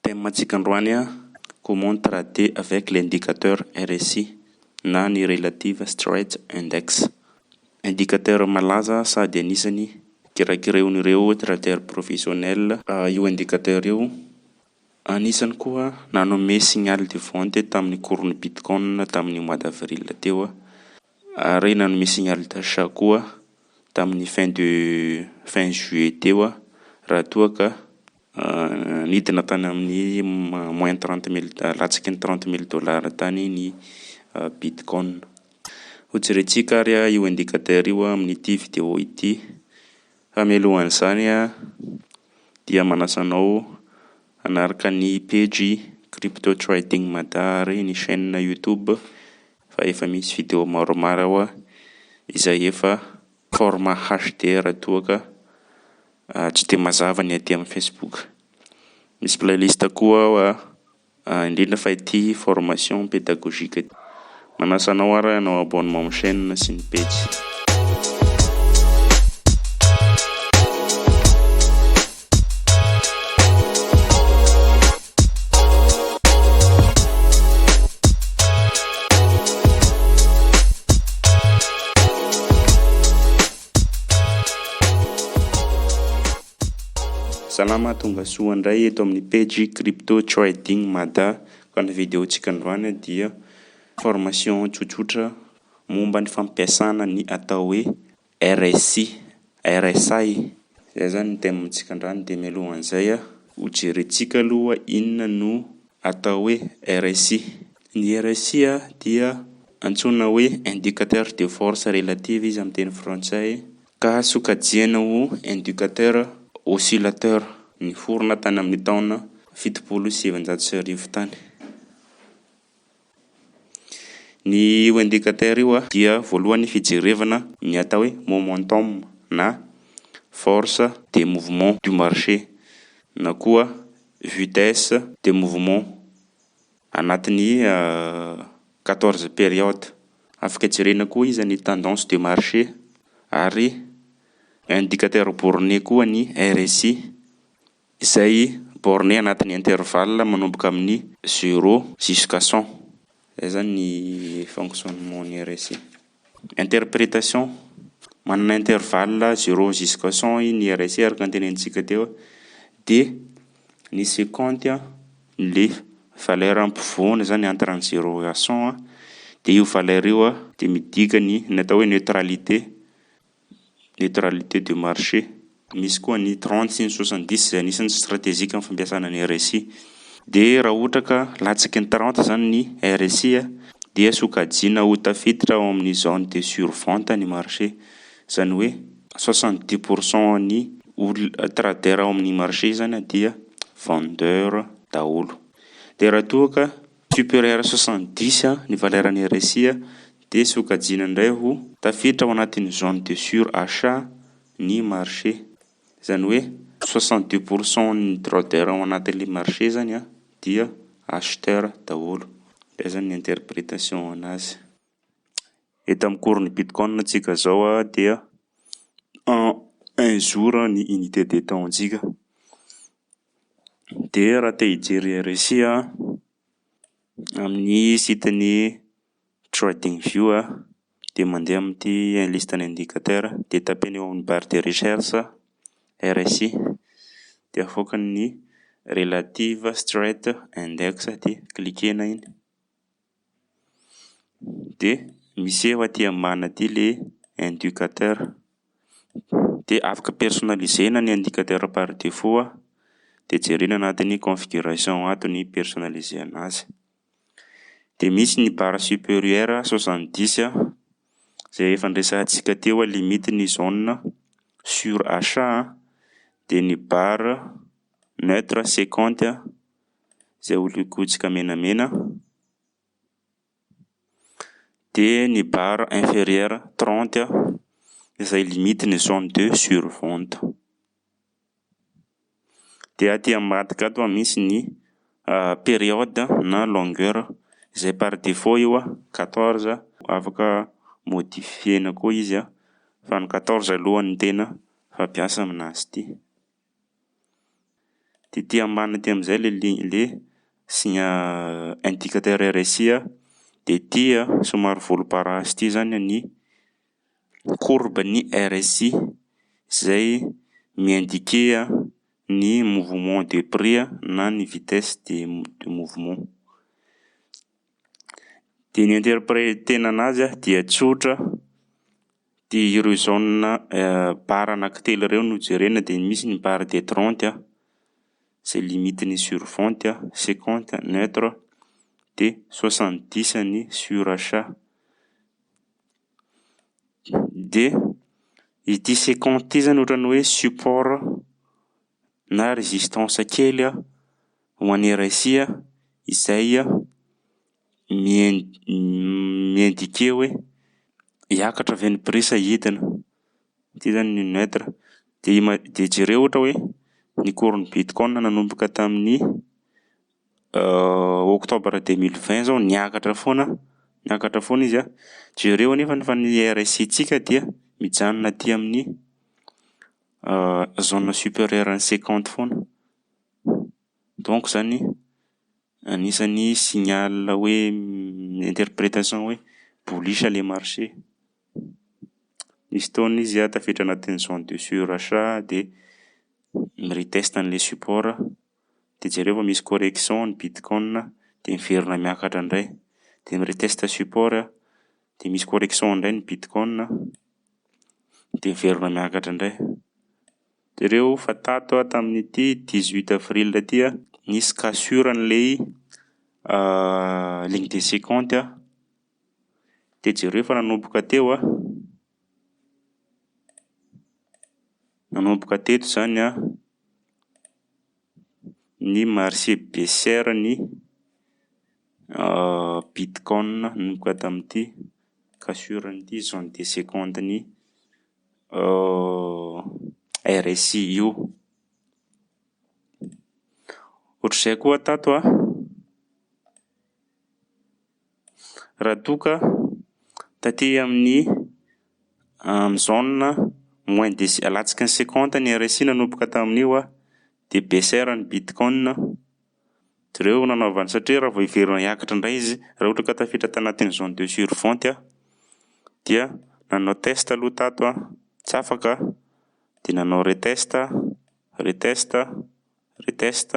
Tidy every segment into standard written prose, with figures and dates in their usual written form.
Thème-ntsika androany a: comment trader avec l'indicateur RSI na ny relative strength index. Indicateur malaza sady anisan'ny kirakiraon'ireo trader professionnel io indicateur io. Anisany koa nanome signal de vente tamin'ny cours-n'ny bitcoin tamin'ny mois d'avril teo a, ary nanome signal d'achat koa tamin'ny fin de fin juillet teo a raha toa ka nidina tany amin'ny ma- moins 30 000 latsaky ny 30 000 dollars tany ny bitcoin. Hojerentsika ary a io indicateur io a amin'ity vidéo ity, fa mialohan'izany a dia manasa anao hanaraka ny pejy Crypto Trading Mada ary ny chaîne YouTube fa efa misy vidéo maromaro ao a izay efa format HD raha toa ka tsy de mazava ny aty am'facebook. Misy playlist koa ao a, indrindra fa ity formation pédagogique. Manasa anao ary hanao abonnement am'chaîne sy ny pejy. Salama, tonga soa indray eto amin'ny pejy Crypto Trading Mada. Fa ny vidéontsika androany dia formation tsotsotra momba ny fampiasana ny atao hoe RSI, RSI. Zay zany ny thème-ntsika androany de mialohan'izay a, hojerentsika aloha inona no atao hoe RSI. Ny RSI a dia antsoina hoe indicateur de force relative izy am'teny frantsay ka sokajiana ho indicateur oscillateur, niforona tany amin'ny taona 1970 tany. Ny io indicateur io a dia voalohany fijerevana ny atao hoe momentum na force de mouvement du marché na koa vitesse de mouvement anatin'ny 14 période. Afaka jerena koa izy ny tendance de marché ary indicateur borné koa ny RSI izay borné anatin'ny intervalle manomboka amin'ny zéro jusqu'à 100. Zay zany ny fonctionnement-n'ny RSI. Interprétation: manana intervalle zéro jusqu'à 100 i ny RSI araka ny tenenintsika teo de ny 50 a le valeur ampovoany zany entre ny zéro à 100 a, de io valeur io a de midika ny ny atao hoe neutralité, neutralité de marché. Misy koa ny 30 sy ny 70 zay anisan'ny stratégique am'fampiasana ny RSI. De raha ohatra ka latsaky ny 30 zany ny RSI a dia sokajiana ho tafiditra ao amin'ny zone de survente ny marché, zany hoe 70 % ny ol- trader ao amin'ny marché zany a dia vendeur daholo. De raha toa ka supérieur à 70 a ny valeurn'ny RSI a de sokajiana indray ho tafiditra ao anatin'ny zone de surachat ny marché, zany hoe 62 % ny trader ao anatin'le marché zany a dia acheteur daholo. Zay zany ny interprétation anazy. Eto am'cours-n'ny bitcoin tsika zao a dia en un jour ny unité de temps-ntsika. De raha te hijery RSI a amin'ny site-n'ny TradingView a de mandeha amin'ity liste-n'ny indicateur de tapena eo amin'ny barre de recherche RSI de avoakany ny relative strength index de cliquena iny. De miseho aty ambany aty le indicateur de afaka personnalisena ny indicateur par défaut a, de jerena anatin'ny configuration ato ny personnaliser anazy. De misy ny barre supérieure 70 a zay efa niresahantsika teo a limite ny zone surachat a, de ny barre neutre 50 a zay ho lokointsika menamena, de ny barre inférieure 30 a izay limite ny zone de survente. De aty ambadika ato a misy ny période na longueur izay par défaut io a 14, afaka modifiena koa izy a fa ny 14 aloha no tena fampiasa aminazy ty. De ty ambany aty am'zay le ligne le signe indicateur RSI a, de ty a somary volomparasy ty zany a ny courbe-n'ny RSI zay mi-indiquer a ny mouvement de prix a na ny vitesse de m- de mouvement. De ny interpretena anazy a dia tsotra, de ireo zone barre anankitelo reo no jerena de misy ny barre de 30 a, zay limite-n'ny survente a, 50 neutre, de 70 ny surachat. De ity 50 ty zany ohatran'ny hoe support na résistance kely a ho an'ny RSI a izay a mien- mi-indiquer hoe hiakatra ve ny prix sa hidina? Ty zany ny neutre. De ima- de jereo ohatra hoe ny cours-n'ny bitcoin nanomboka tamin'ny octobre 2020 zao niakatra foana, niakatra foana izy a, jereo anefany fa ny RSI-ntsika dia mijanona aty amin'ny zone supérieure an'ny 50 foana. Donc zany anisan'ny signal hoe interprétation hoe bullish lay marché. Misy fotoana izy a tafiditra anatin'ny zone de surachat de mi-retest an'le support de jereo fa misy correction ny bitcoin de miverina miakatra indray, de mi-retest support a de misy correction indray ny bitcoin de miverina miakatra indray. Jereo fa tato a tamin'ity 18 avril ty a, nisy cassure an'lay ligne de 50 a, de jereo fa nanomboka teo a, nanomboka teto zany a ny marché baissière ny bitcoin nanomboka tamin'ity cassure an'ity zone de 50-n'ny RSI io. Ohatr'izay koa tato a, raha toa ka taty amin'ny am'zone moins de c- latsaky ny 50 ny RSI nanomboka tamin'io a de baissière ny bitcoin. Jereo nanaovany satria raha vao hiverina hiakatra indray izy raha ohatra ka tafiditra tanatin'ny zone de survente a, dia nanao test aloha tato a, tsy afaka, de nanao retest, retest, retest,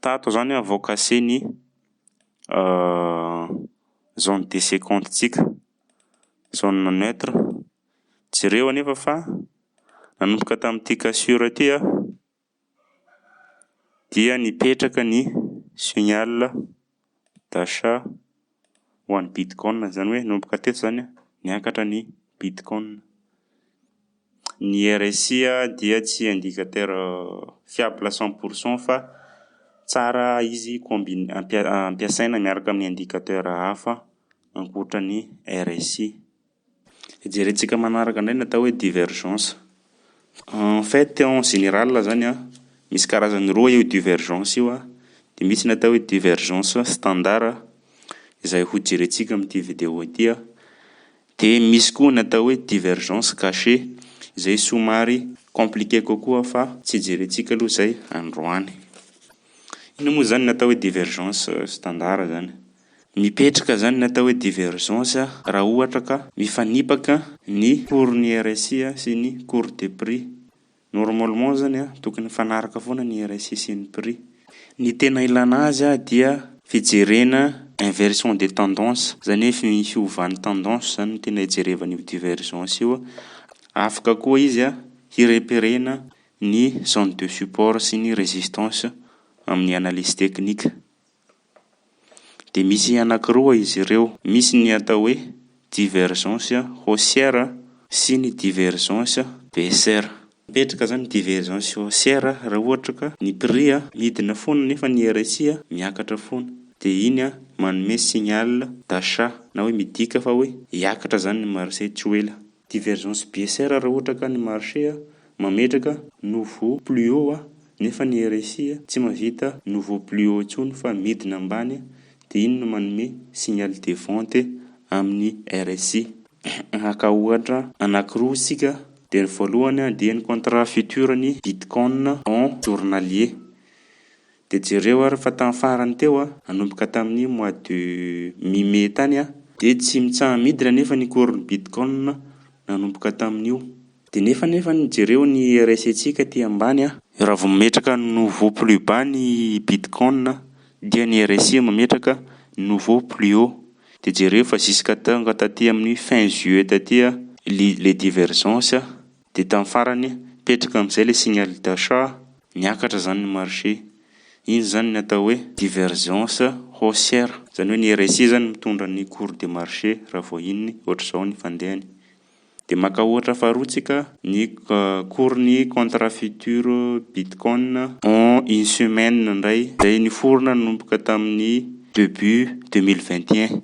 tato zany a vao cassé ny zone de 50-ntsika, zone neutre. Jereo anefa fa nanomboka tamin'ity cassure ty a dia nipetraka ny signal d'achat ho an'ny bitcoin, zany hoe nanomboka teto zany a niakatra ny bitcoin. Ny RSI a dia tsy indicateur fiable 100 % fa tsara izy combine ampia- ampiasaina miaraka amin'ny indicateur hafa ankoatran'ny RSI. Jerentsika manaraka indray ny atao hoe divergence. En fait en général zany a, misy karazany roa io divergence io a, de misy ny atao hoe divergence standard izay ho jerentsika amin'ity vidéo ity a, de misy koa ny atao hoe divergence cachée zay somary compliqué kokoa fa tsy jerentsika aloha zay androany. Inona moa zany ny atao hoe divergence standard zany? Mipetraka zany ny atao hoe divergence raha ohatra ka mifanipaka ny cours-n'ny RSI a sy ny cours de prix. Normalement zany a tokony mifanaraka foana ny RSI sy ny prix. Ny tena ilana azy a dia fijerena inversion de tendance, zany hoe fi- fiovan'ny tendance zany no tena ijerevana io divergence io. Afaka koa izy a hi-repérena ny zone de support sy ny résistance amin'ny analyse technique. De misy anankiroa izy ireo: misy ny atao hoe divergence haussière sy ny divergence baissière. Mipetraka zany divergence haussière raha ohatra ka ny prix a midina foana nefa ny RSI a miakatra foana, de iny a manome signal d'achat na hoe midika fa hoe hiakatra zany ny marché tsy ho ela. Divergence baissière raha ohatra ka ny marché a mametraka nouveau plus haut a nefa ny RSI a tsy mahavita nouveau plus haut intsony fa midina ambany de iny no manome signal de vente amin'ny RSI. Haka ohatra anankiroa isika de ny voalohany a dia ny contrat futur-n'ny bitcoin en journalier. De jereo ary fa tam'farany teo a, nanomboka tamin'ny mois de mi-mai tany a, de tsy mitsaha-midina nefa ny cours-n'ny bitcoin nanomboka tamin'io. De nefa nefany jereo ny RSI-ntsika aty ambany a, raha vao mametraka nouveau plus bas ny bitcoin dia ny RSI mametraka nouveau plus haut. De jereo fa juska tonga taty amin'ny fin juillet taty a le divergence de tam'farany mipetraka am'zay le signal d'achat, niakatra zany ny marché. Iny zany ny atao hoe divergence haussière, zany hoe ny RSI zany mitondra ny cours de marché raha vao iny ohatr'izao ny fandehany. De maka ohatra faharoa tsika, ny cours-n'ny contrat futur bitcoin en une semaine indray zay niforona nanomboka tamin'ny début 2021.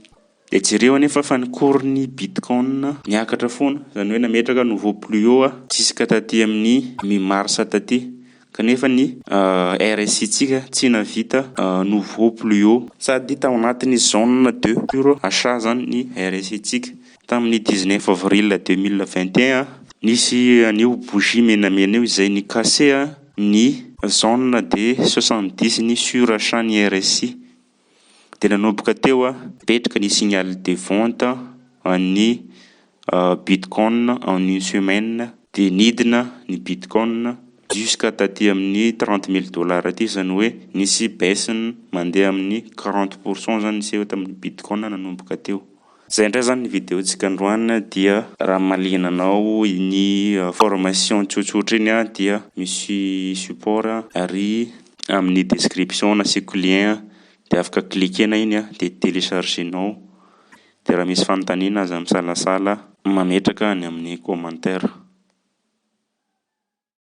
De jereo anefa fa ny cours-n'ny bitcoin niakatra foana, zany hoe nametraka nouveau plus haut a juska taty amin'ny mi-mars taty kanefa ny RSI-ntsika tsy nahavita nouveau plus haut sady tao anatin'ny zone de pur achat zany ny RSI-ntsika. Tamin'ny 19 avril 2021, nisy an'io bougie menamena io izay ni-casser a ny zone de 70 ny surachat ny RSI. De nanomboka teo a, mipetraka ny signal de vente an'ny bitcoin en une semaine de nidina ny bitcoin jusqu'à taty amin'ny 30 000 dollars aty, zany hoe nisy baisse mandeha amin'ny 40 % zany niseho tamin'ny bitcoin nanomboka teo. Zay indray zany ny vidéontsika androany dia raha mahaliana anao iny formation tsotsotra iny a dia misy support ary amin'ny description nasiako lien de afaka cliquena iny a de téléchargenao. De raha misy fanontaniana aza misalasala mametraka any amin'ny commentaire.